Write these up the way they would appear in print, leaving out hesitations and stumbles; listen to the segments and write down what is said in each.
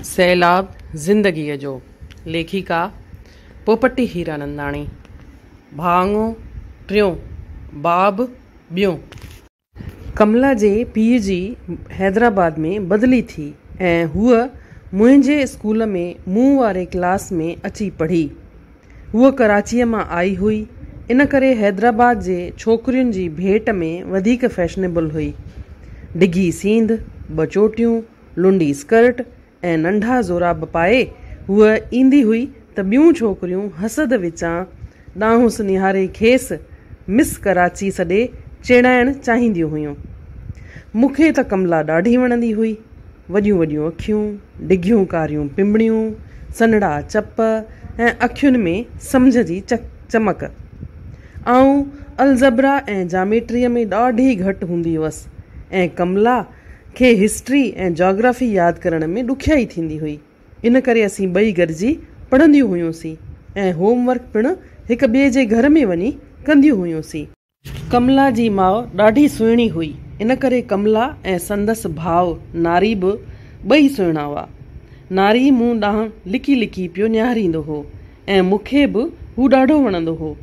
سيلاب زندگيء جو، ليکڪا، پوپٽي هيراننداڻي، ڀاڱو ٽيون، باب ٻيون. ڪملا جي پيء جي حيدرآباد ۾ بدلي ٿي ۽ هوء منهنجي اسڪول ۾ مون واري ڪلاس ۾ اچي پڙهي. هوء ڪراچيء مان آئي هئي، ان ڪري حيدرآباد جي ڇوڪرين جي ڀيٽ ۾ وڌيڪ فيشنيبل هئي. ڊگهي سينڌ، ٻه چوٽيون، لنڊي اسڪرٽ ۽ ننڍا جوراب پائي هوء ايندي هئي ته ٻيون ڇوڪريون حسد وچان ڏانهس نهاري کيس مس ڪراچي سڏي چيڙائڻ چاهينديون هيون. مون کي ته ڪملا ڏاڍي وڻندي هئي. وڏيون وڏيون اکيون، ڊگهيون ڪاريون پنبڻيون، سنهڙا چپ ۽ اکين ۾ سمجهه جي چمڪ. آئون الجبرا ۽ جاميٽريء ۾ ڏاڍي گهٽ هوندي هئس ۽ ڪملا کي هسٽري ۽ جاگرافي ياد ڪرڻ ۾ ڏکيائي ٿيندي هئي، ان ڪري اسين ٻئي گڏجي پڙهنديون هيون سين ۽ هوم ورڪ پڻ هڪ ٻئي جي گهر ۾ وڃي ڪنديون هيون سين. ڪملا جي ماء ڏاڍي سهڻي هئي، ان ڪري ڪملا ۽ سندس ڀاء ناري به ٻئي سهڻا هئا. ناري مون ڏانهن لڪي لڪي پيو نهاريندو هو ۽ مون کي به هو ڏاڍو وڻندو هو.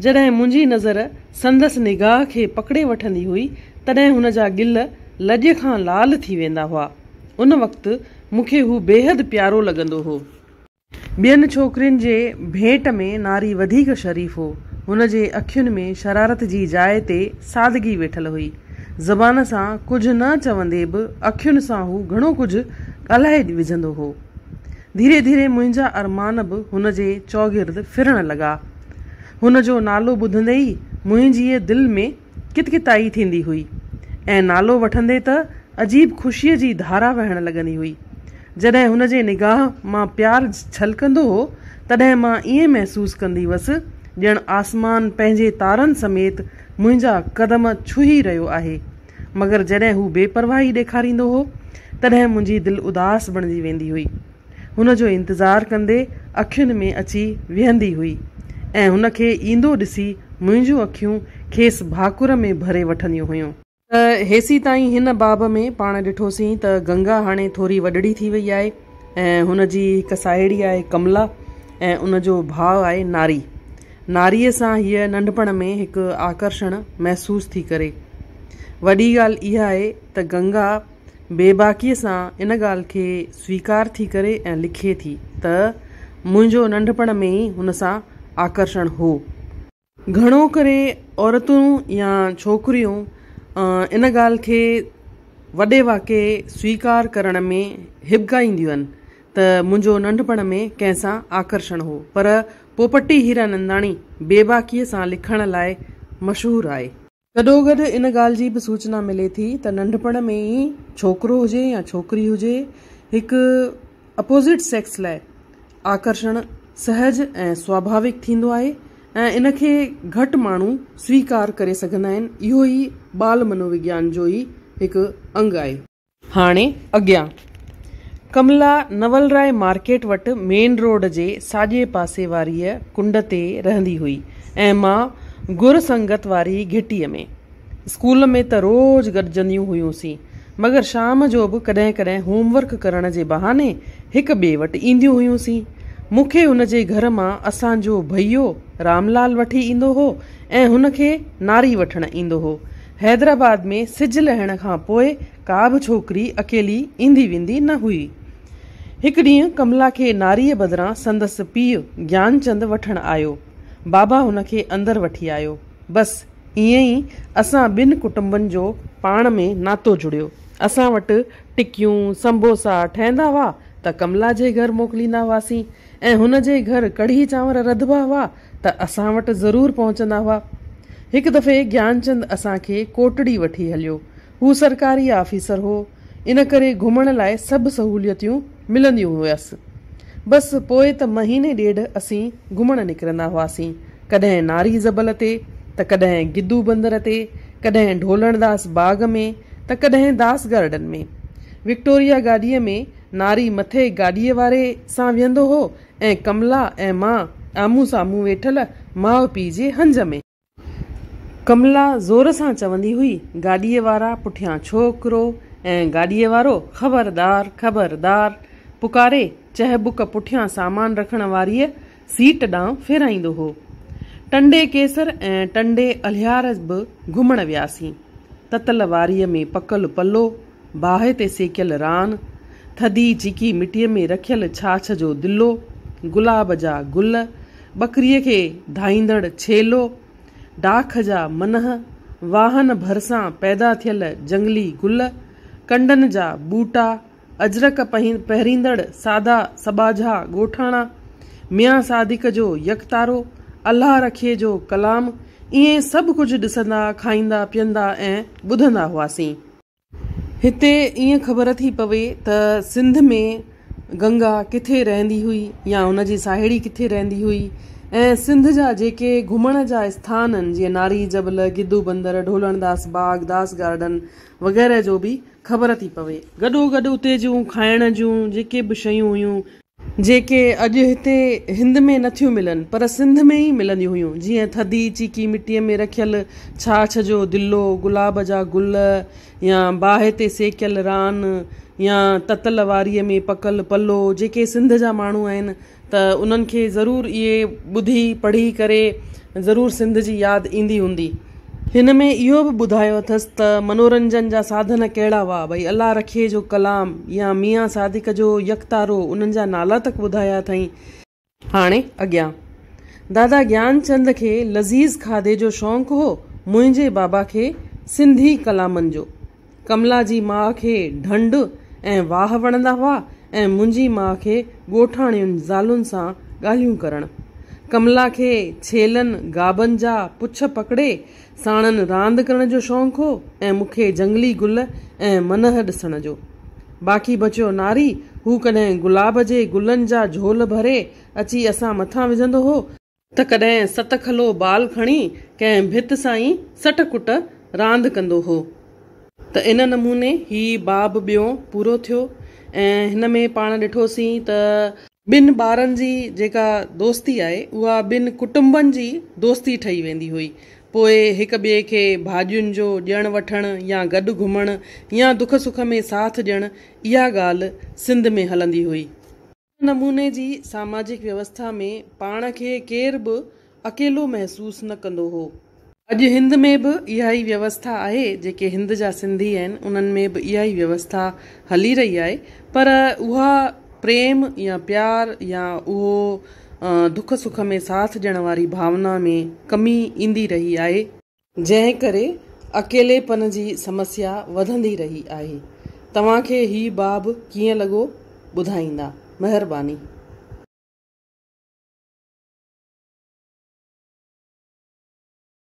جڏهن منهنجي نظر سندس نگاهه کي پڪڙي وٺندي هئي، تڏهن هن جا ڳل لڄ کان لال ٿي ويندا هئا. ان وقت مون کي هو بيحد پيارو لڳندو هو. ٻين ڇوڪرين جي ڀيٽ ۾ ناري وڌيڪ شريف هو. هن جي اکين ۾ شرارت جي جاء تي سادگي ويٺل هئي. زبان سان ڪجهه نه چوندي به اکين سان هو گهڻو ڪجهه ڳالهائي وجهندو هو. ڌيري ڌيري منهنجا ارمان به هن جي چوگرد ڦرڻ لڳا. هن جو نالو ٻڌندي ئي منهنجيء دل ۾ ڪتڪتائي ٿيندي هئي ۽ نالو وٺندي ته عجيب خوشيء جي ڌارا وهڻ لڳندي هئي. جڏهن هن جي نگاهه مان پيار ڇلڪندو هو، تڏهن مان ائين محسوس ڪندي هئس، ڄڻ آسمان پنهنجي تارن سميت منهنجا قدم ڇهي رهيو آهي. مگر جڏهن هو بي پرواهي ڏيکاريندو هو، تڏهن منهنجي دل اداس بڻجي ويندي هئي. هن جو انتظار ڪندي اکين ۾ اچي ويهندي هئي ۽ هن کي ايندو ڏسي منهنجون اکيون کيس ڀاڪر ۾ ڀري وٺنديون هيون. ته هيسيتائين هن باب ۾ پاڻ ڏٺوسين ته گنگا هاڻي ٿوري وڏڙي ٿي وئي آهي ۽ هن جي هڪ ساهيڙي آهي ڪملا ۽ ان جو ڀاء آهي ناري. ناريء سان هيء ننڍپڻ ۾ هڪ آڪرشڻ محسوس ٿي ڪري. وڏي ڳالهه اها آهي ته گنگا بيباڪيء سان ان ڳالهه کي سويڪار ٿي ڪري ۽ لکي ٿي ته، منهنجو ننڍپڻ ۾ ئي هن سان آڪرشڻ هو. گهڻو ڪري عورتون يا ڇوڪريون ان ڳالهه کي وڏي واڪي سويڪار ڪرڻ ۾ هٻڪائينديون آهن ته منهنجو ننڍپڻ ۾ ڪنهن سان آڪرشڻ هو پر پوپٽي هيراننداڻي بيباڪيء سان لکڻ لاء مشهور آهي. گڏوگڏ ان ڳالهه جي به سوچنا ملي ٿي ته ننڍپڻ ۾ ئي ڇوڪرو هجي يا ڇوڪري هجي هڪ اپوزٽ سيڪس لاء آڪرشڻ سهج ۽ سواڀاوڪ ٿيندو آهي ۽ ان کي گهٽ ماڻهو سويڪار ڪري سگهندا آهن اهو ئي ٻال منووگيان جو ئي هڪ انگ آهي. هاڻي اڳيان. ڪملا نول راء مارڪيٽ وٽ مين روڊ جي ساڄي پاسي واريء ڪنڊ تي رهندي هئي ۽ مان گر سنگت واري گهٽيء ۾. اسڪول ۾ ته روز گڏجنديون هيونسين، مگر شام جو به ڪڏهن ڪڏهن هوم ورڪ ڪرڻ جي بهاني هڪ ٻئي وٽ اينديون هيونسين. مون کي هن جي گهر مان اسان جو ڀئيو رام لال وٺي ايندو هو ۽ هن کي ناري وٺڻ ايندو هو. حيدرآباد ۾ سج لهڻ کان پوء ڪا به ڇوڪري اڪيلي ايندي ويندي نه هئي. هڪ ڏينهن ڪملا کي ناريء بدران سندس پيء گيانچند وٺڻ آيو. بابا هن کي اندر وٺي آيو. بس ائين ئي اسان ٻن ڪٽنبن جو پاڻ ۾ ناتو جڙيو. اسان وٽ ٽڪيون، سمبوسا ٺهندا هئا ته ڪملا جي گهر موڪليندا هئاسين ۽ هن جي گهر ڪڙهي چانور رڌبا هئا ته اسان وٽ ضرور پهچندا هئا. هڪ دفعي گيانچند اسان کي ڪوٽڙي وٺي هليو. هو سرڪاري آفيسر هو، ان ڪري گهمڻ لاء سڀ سهوليتون ملنديون هيس. بس پوء ته مهيني ڏيڍ اسين گهمڻ نڪرندا هئاسين، ڪڏهن ناري جبل تي ته ڪڏهن گدو بندر تي، ڪڏهن ڍولڻ داس باغ ۾ ته ڪڏهن داس گارڊن ۾. وڪٽوريا گاڏيء ۾ ناري مٿي گاڏيء واري سان ويهندو هو ۽ ڪملا ۽ مان آمهون سامهون ويٺل ماء پيء جي هنج ۾. ڪملا زور سان چوندي هئي، گاڏيء وارا پٺيان ڇوڪرو ۽ گاڏيء وارو خبردار، خبردار. پڪاري چهبڪ پٺيان سامان رکڻ واريء سيٽ ڏانهن ڦيرائيندو هو. ٽنڊي قيصر ۽ ٽنڊي الهيار به گهمڻ وياسين. تتل واريء ۾ پڪل پلو، باهه تي سيڪيل ران، ٿڌي چيڪي مٽيء ۾ رکيل ڇاڇ جو دلو، گلاب جا گل، ٻڪريء کي ڌائيندڙ ڇيلو، ڊاک جا منهه، واهن ڀرسان پيدا ٿيل جهنگلي گل، ڪنڊن جا ٻوٽا، اجرڪ پهريندڙ سادا سٻاجها ڳوٺاڻا، ميان صادق جو يڪتارو، الله رکيي جو ڪلام، ائين سڀ ڪجهه ڏسندا، کائيندا، پيئندا ۽ ٻڌندا هئاسين. هتي ائين خبر ٿي پوي ته سنڌ ۾ گنگا ڪٿي رهندي هئي يا ان جي ساهيڙي ڪٿي رهندي هئي ۽ سنڌ جا جيڪي گهمڻ جا اسٿان آهن جيئن ناري جبل، گدو بندر، ڍولڻ داس باغ، داس گارڊن وغيره جو به خبر ٿي پوي. گڏوگڏ اتي جون کائڻ جون جيڪي به شيون هيون، جيڪي اڄ هتي هند ۾ نه ٿيون ملن پر سنڌ ۾ ئي ملنديون هيون جيئن ٿڌي چيڪي مٽيء ۾ رکيل ڇاڇ جو دلو، گلاب جا گل يا باهه تي سيڪيل ران يا تتل واريء ۾ پڪل پلو جيڪي سنڌ جا ماڻهو آهن ته انهن کي ضرور اهي ٻڌي پڙهي ڪري ضرور سنڌ جي ياد ايندي هوندي. هن ۾ اهو به ٻڌايو اٿس ته منورنجن جا ساڌن ڪهڙا هئا، ڀئي الله رکيي جو ڪلام يا ميان صادق جو يڪتارو انهن جا نالا تڪ ٻڌايا اٿائين. هاڻي اڳيان. دادا گيانچند کي لذيذ کاڌي جو شونق هو، منهنجي بابا کي سنڌي ڪلامن جو. ڪملا جي ماء کي ڍنڍ ۽ واهه وڻندا هئا ۽ منهنجي ماء کي ڳوٺاڻين زالن سان ڳالهيون ڪرڻ. ڪملا کي ڇيلن گابن جا پڇ پڪڙي ساڻن راند ڪرڻ جو شونق هو ۽ مون کي جهنگلي گل ۽ منهه ڏسڻ جو. باقي بچيو ناري، هو ڪڏهن گلاب جي گلن جا جهول ڀري اچي اسان مٿان وجهندو هو، ته ڪڏهن ست کلو بال کڻي ڪنهن ڀت سان ئي سٽ ڪٽ راند ڪندو هو. ته ان نموني هي باب ٻيون پورو ٿيو ۽ هن ۾ پاڻ ڏٺوسين ته. ٻن ٻارن جي جيڪا دوستي آهي اها ٻن ڪٽنبن جي دوستي ٺهي ويندي هئي. پوء هڪ ٻئي کي ڀاڄين جو ڏيڻ وٺڻ يا گڏ گهمڻ يا دک سک ۾ ساٿ ڏيڻ اها ڳالهه سنڌ ۾ هلندي هئي. ان نموني جي ساماجڪ ويوسٿا ۾ پاڻ کي ڪير به اڪيلو محسوس نه ڪندو هو. اڄ هند ۾ به اها ئي ويوسٿا آهي، جيڪي هند جا سنڌي آهن انهن ۾ به اها ئي ويوسٿا هلي رهي آهي پر اها پريم يا پيار يا اهو دک سک ۾ ساٿ ڏيڻ واري ڀاونا ۾ ڪمي ايندي رهي آهي. جنهن ڪري اڪيلي پن جي سمسيا وڌندي رهي آهي. توهان کي هي باب ڪيئن لڳو ٻڌائيندا. مهرباني.